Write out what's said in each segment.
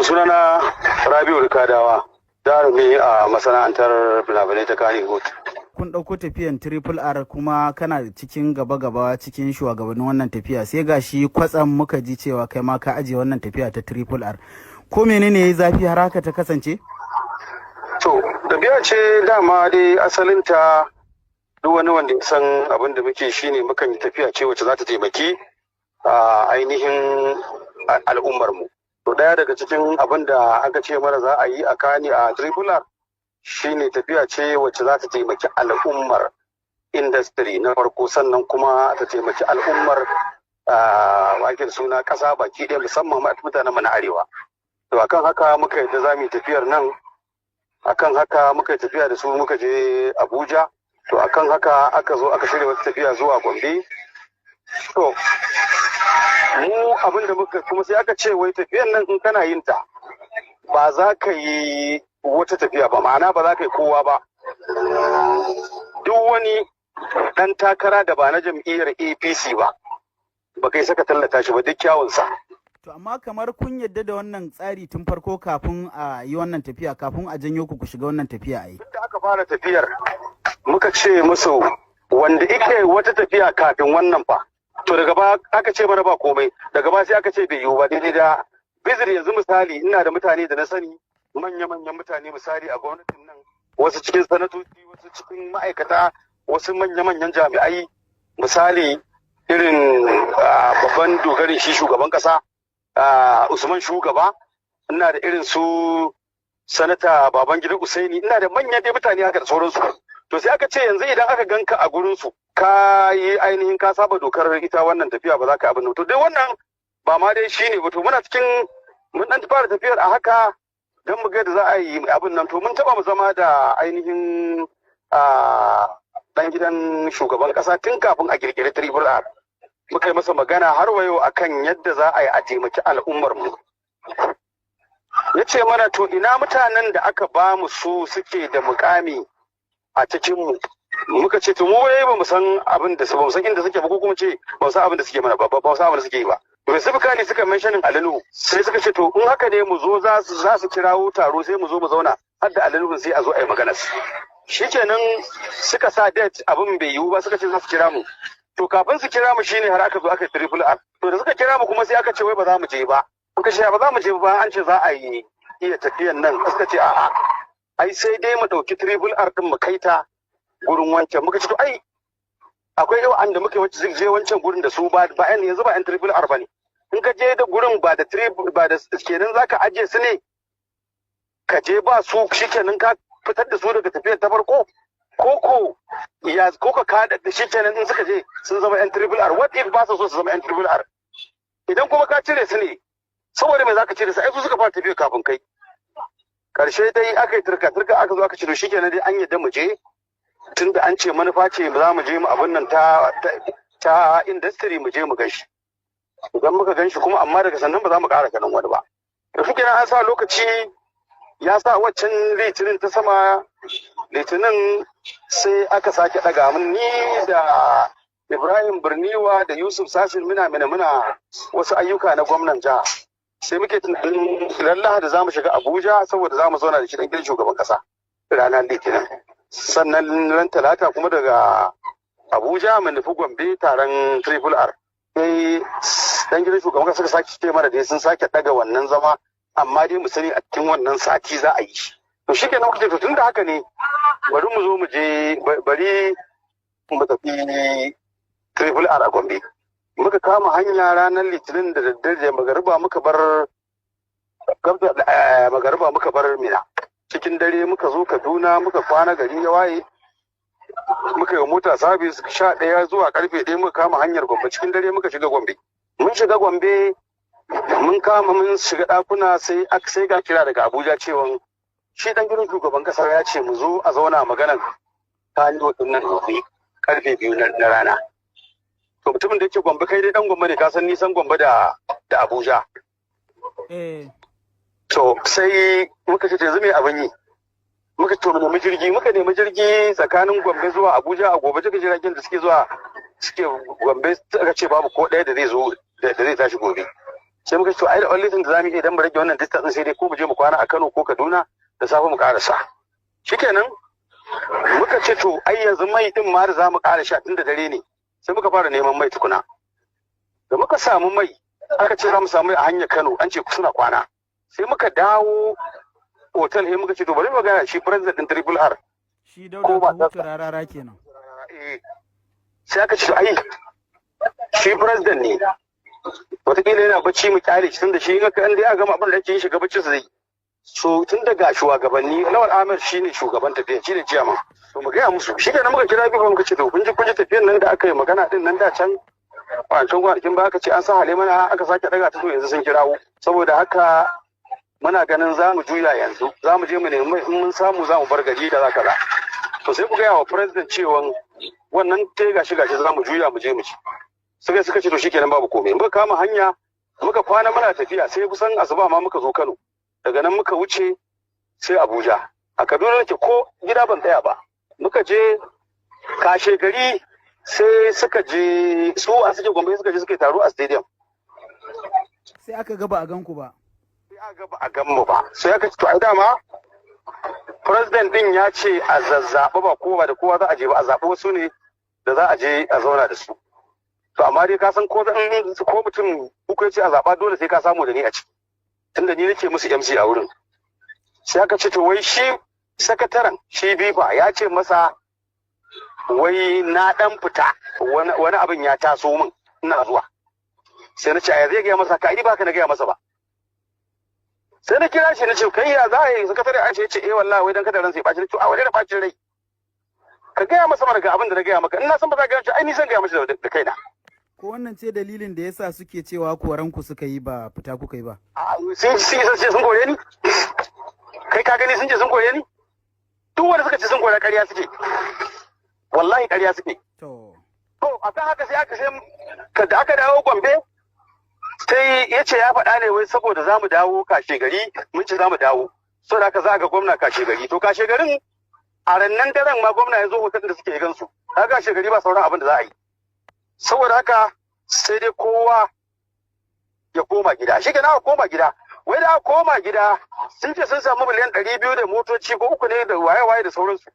To, sunana Rabi'u Rikadawa, jarumi a masana'antar fina-finai ta Kannywood. Kun ɗauko tafiyan Triple R, kuma kana cikin gaba-gaba cikin shugabannin wannan tafiya, sai gashi kwatsam muka ji cewa kai ma ka ajiye wannan tafiya ta Triple R. Ko menene ya yi zafi har haka ta kasance? To, tafiya ce dama dai asalinta, duk wani wanda ya san abin da muke shine mukan yi tafiya ce wacce za ta taimaki a ainihin al'ummar mu. To, daya daga cikin abin da aka ce mana za a yi a Kani a Triple R shine tafiya ce wacce za ta taimaki al'ummar industry na farko, sannan kuma ta taimaki al'ummar wakil suna ƙasa baki ɗaya, musamman mutanen mu na arewa. To, akan haka muka yadda za mu yi tafiyar nan, akan haka muka yi tafiya da su muka je Abuja. To, akan haka aka zo aka shirya wata tafiya zuwa Gombe. To, mu abin da muka kuma sai aka ce wai tafiyan nan in kana yin ta ba za ka yi wata tafiya ba, ma'ana ba za ka yi kowa ba. Duk wani ɗan takara da ba na jam'iyyar APC ba, ba kai saka tallata shi ba, duk kyawunsa. To, amma kamar kun yadda da wannan tsari tun farko kafin a yi wannan tafiya, kafin a janyo ku ku shiga wannan tafiya a yi? Da aka fara tafiyar muka ce musu wanda ike wata tafiya kafin wannan fa. To, daga ba aka ce mana ba komai, daga ba sai aka ce bai yiwu ba. Daidai da bizir yanzu, misali, ina da mutane da na sani, manya-manyan mutane, misali a gwamnatin nan, wasu cikin sanatoci, wasu cikin ma'aikata, wasu manya-manyan jami'ai, misali irin babban dogarin shi shugaban kasa Usman Shugaba, ina da irin su Sanata Babangida Usaini, ina da manyan dai mutane haka da sauransu. To, sai aka ce yanzu idan aka ganka a gurin su ka yi ainihin ka saba dokar ita wannan tafiya, ba za ka abin. To, dai wannan ba ma dai shine ba. To, muna cikin mun dan fara tafiyar a haka don mu ga da za a yi abin nan. To, mun taba mu zama da ainihin dan gidan shugaban kasa tun kafin a kirkiri Triple R. Muka yi masa magana har wayo akan yadda za a yi a taimaki al'ummar mu. Ya ce mana, to, ina mutanen da aka ba mu su suke da mukami a cikin mu? Muka ce, to, mu wai ba mu san abin da ba mu san inda suke ba, ko kuma ce ba mu san abin da suke mana ba, ba mu san abin da suke yi ba. To, specifically suka mentioning Ali Nuhu. Sai suka ce, to, in haka ne mu zo, za su kirawo taro, sai mu zo mu zauna har da Ali Nuhu, sai a zo a yi magana. Shikenan, suka sa date, abin bai yiwu ba, suka ce za su kira mu. To, kafin su kira mu shine har aka zo aka yi Triple R. To, da suka kira mu kuma sai aka ce wai ba za mu je ba. Muka ce ba za mu je ba, an ce za a yi iya tafiyan nan. Suka ce a'a, ai sai dai mu ɗauki Triple R din mu kai ta gurin wancan. Muka ce, to, ai akwai yau an da muka wacce je wancan gurin da su ba ba yanzu ba yan Triple R bane. In ka je da gurin ba da triple ba da kenan zaka ajiye su ne, ka je ba su, shikenan ka fitar da su daga tafiyar ta farko, koko ya koko ka da shikenan in suka je sun zama yan Triple R? What if ba su so su zama yan Triple R? Idan kuma ka cire su ne, saboda me zaka cire su? Ai su suka fara tafiya kafin kai. Karshe dai aka yi turka turka, aka zo aka ce to, shikenan dai an yadda mu je, tunda an ce manufa ce za mu je mu abin nan ta industry, mu je mu ganshi. Idan muka ganshi kuma, amma daga sannan ba za mu ƙara ganin wani ba. Da shi kenan an sa lokaci, ya sa waccan Litinin ta sama Litinin, sai aka sake ɗaga mun. Ni da Ibrahim Birniwa da Yusuf Sasin muna mina muna wasu ayyuka na gwamnan jiha. Sai muke tunanin ran Lahadi za mu shiga Abuja, saboda za mu zauna da shi dan gidan shugaban kasa ranar Litinin, sannan ran Talata kuma daga Abuja mu nufi Gombe taron Triple R. Sai dan gidan shugaban kasa suka sake ce mana dai sun sake daga wannan zama, amma dai mu sani a cikin wannan sati za a yi shi. To, shi kenan, muka ce, to, tun da haka ne bari mu zo mu je, bari mu tafi Triple R a Gombe. Muka kama hanya ranar Litinin da daddare, da magariba muka bar, magariba muka bar Mina. Cikin dare muka zo Kaduna, muka kwana, gari ya waye muka yi mota service, 11 zuwa karfe 1 muka kama hanyar Gombe. Cikin dare muka shiga Gombe. Mun shiga Gombe, mun kama mun shiga ɗakuna, sai ga kira daga Abuja cewa shi dan gidan shugaban kasa ya ce mu zo a zauna maganan kano din nan gobe karfe 2 na rana. To, mutumin da yake Gombe, kai dai dan Gombe ne, ka san nisan Gombe da Abuja. To, sai muka ce, yanzu me abin yi? Muka to mu nemi jirgi. Muka nemi jirgi tsakanin Gombe zuwa Abuja a gobe. Duka jiragen da suke zuwa suke Gombe suka ce babu ko ɗaya da zai zo da zai tashi gobe. Sai muka ce to ai da only thing da zamu iya idan mu rage wannan distance sai dai ko mu je mu kwana a Kano ko Kaduna, da safe mu karasa. Shikenan, muka ce to ai yanzu mai din ma da zamu ƙara sha tun da dare ne, sai muka fara neman mai tukuna. Da muka samu mai, aka ce za mu samu mai a hanyar Kano, an ce suna kwana. Sai muka dawo hotel, sai muka ce to bari mu magana shi president din Triple R. Shi Ko Dauda ba Kahutu Rarara kenan. Eh, sai aka ce to ai shi president ne, wataƙila yana bacci, mu kyale shi, tunda shi in aka in dai aka gama abin da ake yi shiga bacci zai. So tun daga shugabanni, Lawal Ahmed shine shugaban tafiya, shine chairman, to mu gaya musu. Shi kenan, muka kira bifa, muka ce to kun ji tafiyan nan da aka yi magana din nan da can wancan kwanakin ba, aka ce an sa hale mana, aka sake daga ta, to yanzu sun kirawo. Saboda haka muna ganin za mu juya yanzu, za mu je mu nemi in mun samu za mu bar gari da za kaza. To sai ku gaya wa president cewa wannan te gashi gashi, za mu juya mu je mu ci. Suka ce to shikenan, babu komai. Muka kama hanya, muka kwana muna tafiya, sai kusan asuba ma muka zo Kano. Daga nan muka wuce sai Abuja. A Kaduna nake, ko gida ban tsaya ba. Muka je, kashe gari sai suka je su a suke Gombe, suka je suka yi taro a stadium. Sai aka ga ba a gan ku ba. Sai aka ga ba a gan mu ba. Sai aka ce to ai dama president din ya ce a zazzaɓa, ba kowa da kowa za a je ba, a zaɓi wasu ne da za a je a zauna da su. To amma dai ka san ko mutum uku ya ce a zaɓa, dole sai ka samu da ni a ciki, tunda ni nake musu MC a wurin. Sai aka ce to wai shi sakataren shi Bifa ya ce masa wai na dan fita, wani abin ya taso min, ina zuwa. Sai na ce a zai gaya masa ka ai ba ka na gaya masa ba. Sai na kira shi, na ce kai, ya za a yi sakatare? An ce eh wallahi, wai dan kada ran sai ɓaci. Na ce a wani da ɓacin rai, ka gaya masa mana ga abin da na gaya maka. Ina san ba za ka gaya, ai ni zan gaya masa da kaina. Ko wannan ce dalilin da yasa suke cewa koran ku suka yi, ba fita kuka yi ba? A sun ce sun kore ni? Kai ka gani sun ce sun kore ni? Duk wanda suka ce sun kore, ƙarya suke, wallahi ƙarya suke. To. To akan haka sai aka sai ka da aka dawo Gombe, sai ya ce ya faɗa ne wai saboda za mu dawo kashe gari, mun ce za mu dawo, saboda haka za ga gwamna kashe gari. To kashe garin a rannan daren ma gwamna ya zo hotel da suke gansu. Kaga kashe gari ba sauran abin da za a yi, saboda haka sai dai kowa ya koma gida. Shi aka koma gida. Wai da aka koma gida, sun ce sun samu miliyan 200 da motoci ko uku ne da waye-waye da sauransu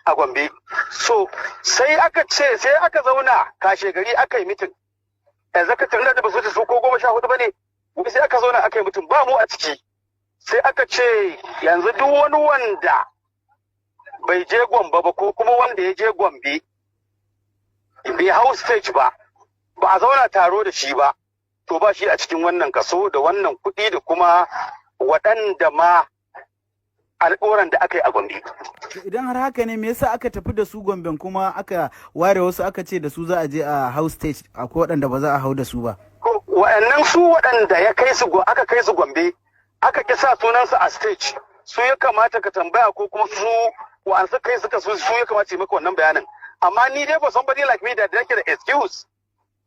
a Gombe. So sai aka ce sai aka zauna kashe gari aka yi meeting executive da ba su su ko 14 ba ne. Wai sai aka zauna aka yi meeting, ba mu a ciki. Sai aka ce yanzu duk wani wanda bai je Gombe ba, ko kuma wanda ya je Gombe bai hau stage ba, ba a zauna taro da shi ba, to ba shi a cikin wannan kaso da wannan kuɗi da kuma waɗanda ma alƙawuran da aka yi a Gombe. To idan har haka ne, me yasa aka tafi da su Gomben kuma aka ware wasu aka ce da su za a je a hau stage, akwai waɗanda ba za a hau da su ba? Wa'annan su waɗanda ya kai su aka kai su Gombe aka ki sa sunansu a stage, su ya kamata ka tambaya, ko kuma su wa'ansu kai suka su ya kamata yi maka wannan bayanin. Amma ni dai, for somebody like me da yake da excuse,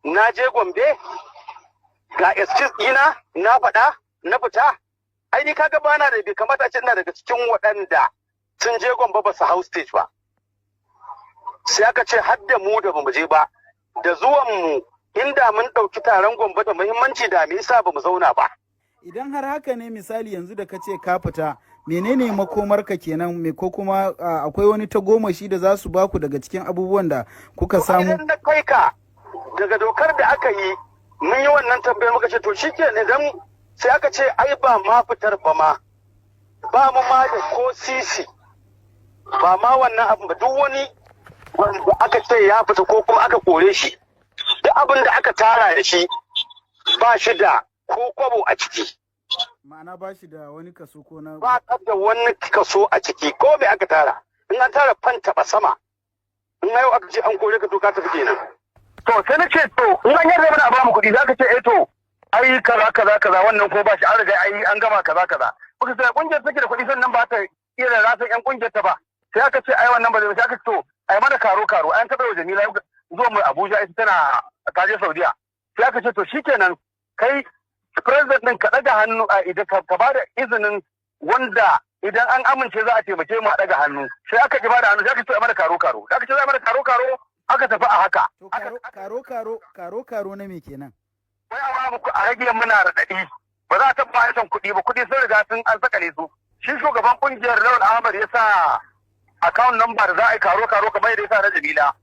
na je Gombe, ga excuse ɗina na faɗa na fita. Ai ni kaga bana da, bai kamata a ce ina daga cikin waɗanda sun je Gombe ba su hau stage ba. Sai aka ce har da mu da bamu je ba, da zuwan mu inda mun ɗauki taron Gombe da muhimmanci, da me yasa bamu zauna ba? Idan har haka ne, misali yanzu da ka ce ka fita, menene makomarka kenan? Me ko kuma akwai wani tagomashi da za su baku daga cikin abubuwan da kuka samu? Idan na kai ka daga dokar da aka yi, mun yi wannan tambayar, muka ce to shikenan, idan sai aka ce ai ba ma fitar ba ma, ba mu ma da ko sisi, ba ma wannan abin ba. Duk wani wanda aka ce ya fita ko kuma aka kore shi, duk abin da aka tara da shi, ba shi da ko kwabo a ciki. Ma'ana ba shi da wani kaso ko na Ba ka da wani kaso a ciki, ko me aka tara. In an tara fan taba sama, in yau aka ce an kore ka, to ka tafi kenan. To sai na ce to in an yarda mana a bamu kuɗi, za ka ce eh to ai kaza kaza kaza, wannan ko ba shi an riga ai an gama kaza kaza. Muka sai kungiyar take da kuɗi, sannan ba ta iya da rasan yan kungiyar ta ba. Sai aka ce ai wannan ba zai. Sai aka ce to ai mana karo karo. An taɓa wa Jamila zuwa mu Abuja, ita tana ta je Saudiya. Sai aka ce to shikenan, kai president din ka ɗaga hannu a idan ka ba da izinin wanda idan an amince za a taimake mu a ɗaga hannu. Sai aka ki ba da hannu. Sai aka ce ai mana karo karo. Aka ce za a mana karo karo, aka tafi a haka. To karo karo karo karo karo na me kenan? Wai a ba a rage muna raɗaɗi. Ba za ta ba son kuɗi ba, kuɗi sun riga sun an sakale su. Shi shugaban kungiyar Lawal Ahmad ya sa account number da za a yi karo karo kamar yadda ya sa na Jamila.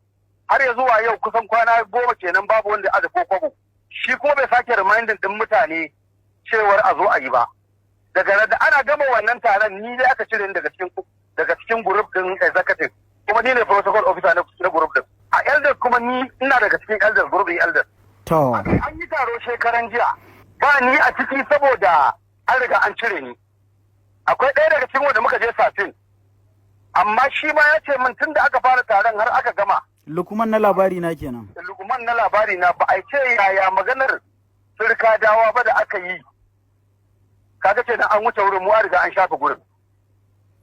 Har ya zuwa yau kusan kwana 10 kenan babu wanda ya ko kwabo. Shi kuma bai sake reminding din mutane cewar a zo a yi ba. Daga da ana gama wannan taron, ni dai aka cire ni daga cikin group din executive, kuma ni ne protocol officer na group din. A elders kuma ni ina daga cikin elders, group din elders. An yi taro shekaran jiya, ba ni a ciki saboda an riga an cire ni. Akwai ɗaya daga cikin wanda muka je satin, amma shi ma ya ce min tun da aka fara taron har aka gama. Lukman na labari na kenan. Lukman na labari na, ba a ce yaya maganar sirka dawa ba da aka yi. Kaga ce an wuce wurin, mu an riga an shafa gurin.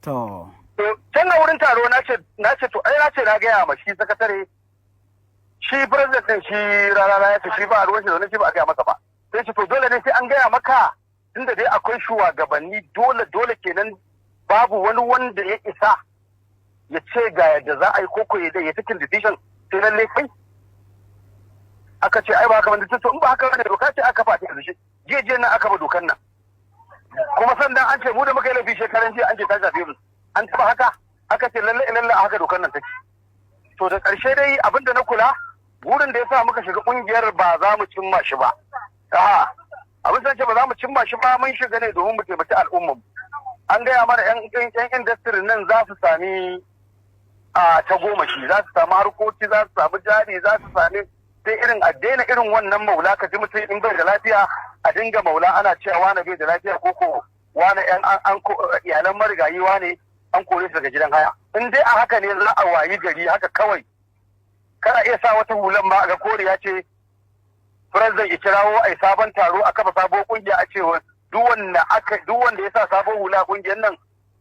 To can a wurin taro na ce to ai na ce na gaya ma shi sakatare, shi president din, shi Rarara, ya ce shi ba a ruwan shi da shi, ba a gaya masa ba. Sai ce to dole ne sai an gaya maka, tunda dai akwai shugabanni, dole dole kenan babu wani wanda ya isa ya ce ga yadda za a yi koko ya taking decision sai lalle kai. Aka ce ai ba haka bane. To in ba haka bane, doka ce aka fata yanzu, jiya jiya nan aka ba dokan nan. Kuma sannan an ce mu da muka yi laifi shekaran jiya, an ce ta shafe mu. An taba haka? Aka ce lalle lalle a haka dokan nan take. To da ƙarshe dai abin da na kula, burin da ya sa muka shiga kungiyar ba za mu cimma shi ba. A'a, abin san ce ba za mu cimma shi ba. Mun shiga ne domin mu taimaki al'ummar. An gaya mana yan industry nan za su sami a ta goma shi, za su sami harkoki, za su sami jari, za su sami sai irin a daina irin wannan maula. Ka ji mutum in bai da lafiya a dinga maula, ana cewa wane bai da lafiya, ko ko wane yan an iyalan marigayi wane an kore su daga gidan haya. In dai a haka ne za a wayi gari haka kawai, kana iya sa wata hulan ma ga koriya ce, president ya kirawo a sabon taro a kafa sabon kungiya, a cewa duk wanda ya sa sabon hula kungiyar nan,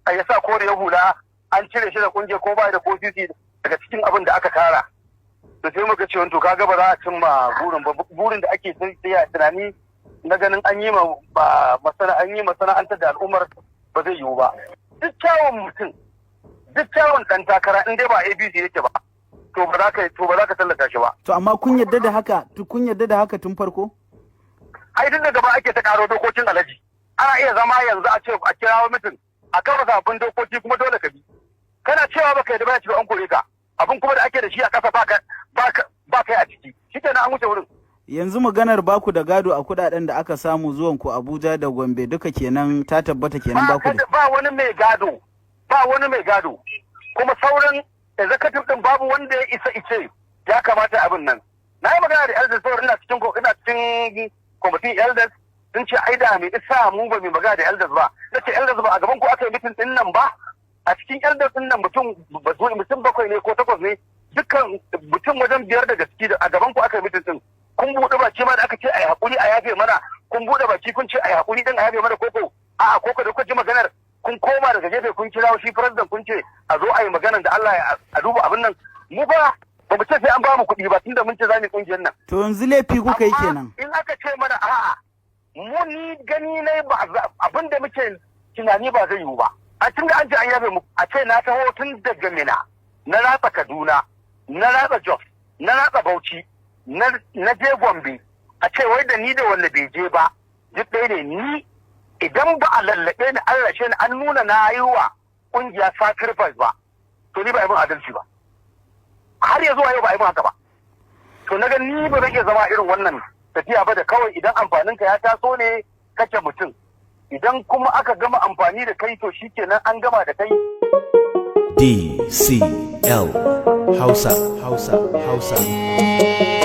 a ya sa koriyar hula, an cire shi da kungiyar ko ba da ko sisi daga cikin abin da aka tara. To sai muka ce to kaga ba za a cimma burin ba, burin da ake tsaya tunani na ganin an yi ma masana an yi masana'antar da al'ummar ba zai yiwu ba. Duk kyawun mutum, duk kyawun dan takara, in dai ba APC yake ba, to ba za ka tallata shi ba. To amma kun yadda da haka, kun yadda da haka tun farko? Ai tun daga ba ake ta karo dokokin, Alhaji. Ana iya zama yanzu a ce a kirawo mutum a kafa sabbin dokoki, kuma dole ka bi. Kana cewa baka yadda ba, ya ce an kore ka. Abin kuma da ake da shi a kasa ba kai a ciki, shikenan an wuce wurin. Yanzu maganar baku da gado a kudaden da aka samu zuwan ku Abuja da Gombe duka kenan ta tabbata kenan, baku da Ba wani mai gado, ba wani mai gado. Kuma sauran executive din babu wanda ya isa ice ya kamata abin nan. Na yi magana da elders sauran, ina cikin kwamitin elders, sun ce ai da mai isa mu ba mai magana da elders ba. Na ce elders ba a gaban ku aka yi meeting din nan ba? A cikin elders din nan mutum bakwai ne ko takwas ne, dukkan mutum wajen biyar daga ciki a gaban ku aka yi meeting din. Kun buɗe baki ma da aka ce ai hakuri a yafe mana, kun buɗe baki kun ce ai hakuri din a yafe mana, koko a'a, koko da kuka ji maganar kun koma daga gefe kun kira shi president kun ce a zo a yi maganar da Allah a duba abin nan? Mu ba ba mu ce sai an ba mu kuɗi ba, tunda mun ce za mu yi kungiyar nan. To yanzu laifi kuka yi kenan. In aka ce mana a'a, mu ni gani ne ba abin da muke tunani ba zai yiwu ba. A tunda an ce an yafe mu, a ce na taho tun daga Mina, na ratsa Kaduna, na ratsa Jos, na ratsa Bauchi, na je Gombe, a ce wai da ni da wanda bai je ba duk ɗaya ne. Ni idan ba a lallaɓe ni an rashe ni an nuna na yi wa ƙungiya sacrifice ba, to ni ba yi min adalci ba. Har ya zuwa yau ba a yi min haka ba. To na ga ni ba zan iya zama irin wannan tafiya ba da kawai idan amfaninka ya taso ne kake mutum, idan kuma aka gama amfani da kai to shikenan an gama da kai. DCL Hausa, Hausa, Hausa.